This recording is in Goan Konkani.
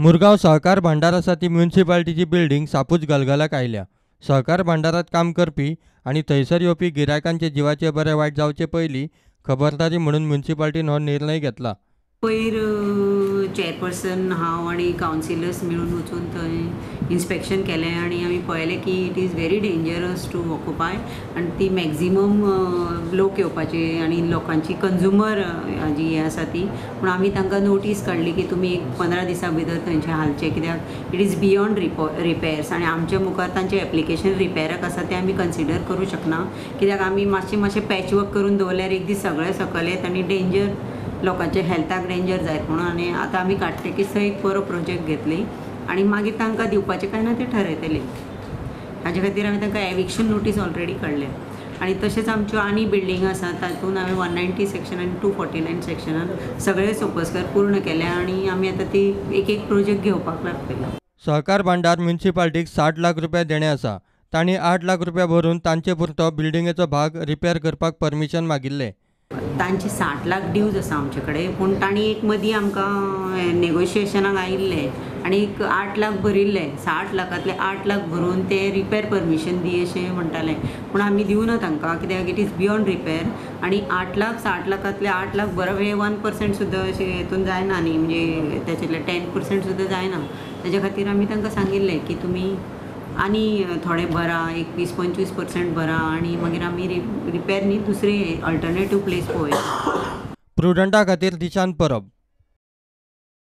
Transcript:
मुरगांव सहकार भांडार आसा ती म्युनिसिपालिटीची बिल्डिंग सापूच गलगलाक आयल्या. सहकार भांडारात काम करपी आनी थंयसर येवपी गिरायकांचे जिवाचे बरे वायट जावचे पयलीं खबरदारी म्हणून म्युनिसिपालिटीन हो निर्णय घेतला. पयर चेअरपर्सन हांव आनी कावन्सिलर्स मेळून वचून थंय इन्स्पेक्शन केलें आनी आमी पळयलें की it is very dangerous to occupy आनी ती मॅक्झिमम लोक येवपाचे आनी लोकांची कंज्युमर जी हें आसा ती. पूण आमी तांकां नोटीस काडली की तुमी एक 15 दिसां भितर थंयचें हालचें, कित्याक it is beyond repairs आनी आमच्या मुखार तांचें एप्लिकेशन रिपेराक आसा तें आमी कन्सिडर करूं शकना, कित्याक आमी मातशें मातशें पॅचवर्क करून दवरल्यार एक दीस सगळें सकयल येत आनी डेंजर लोकांच्या हेल्थाक डेंजर जायत म्हणून. आनी आतां आमी काडटकीच थंय एक बरो प्रोजेक्ट घेतली आनी मागीर तांकां दिवपाचें काय ना तें ठरयतले. हाजे खातीर आमी तांकां एविक्शन नोटीस ऑलरेडी काडल्या. आनी तशेंच आमच्यो आनी बिल्डींग आसा तातूंत हांवें 190 सेक्शन आनी 249 सेक्शनान सगळे सोपस्कार पूर्ण केल्या आनी आमी आतां ती एक एक प्रोजेक्ट घेवपाक लागतले. सहकार भांडार म्युनिसिपालिटीक 60 लाख रुपया देणे आसा. तांणी 8 लाख रुपया भरून तांचे पुरतो बिल्डिंगेचो भाग रिपेर करपाक परमिशन मागिल्लें. तांचे 60 लाख ड्यूज आसा आमचे कडेन, पूण तांणी एक मदीं आमकां नेगोशिएशनाक आयिल्ले आनी एक 8 लाख भरिल्ले. 60 लाखांतले 8 लाख भरून ते रिपेर परमिशन दी अशें म्हणटाले, पूण आमी दिवना तांकां, कित्याक it is beyond repair. आनी 8 लाख 60 लाखांतले 8 लाख भरप हे 1% सुद्दां अशें हेतून जायना न्ही, म्हणजे ताचेतले 10% सुद्दां जायना. ताच्या खातीर आमी तांकां सांगिल्लें की तुमी आनी थोडे भरा, एक 20-25% भरा आनी मागीर आमी रिपेर न्ही दुसरी अल्टरनेटीव प्लेस पळोवया. प्रुडंटा खातीर दिशांत परब.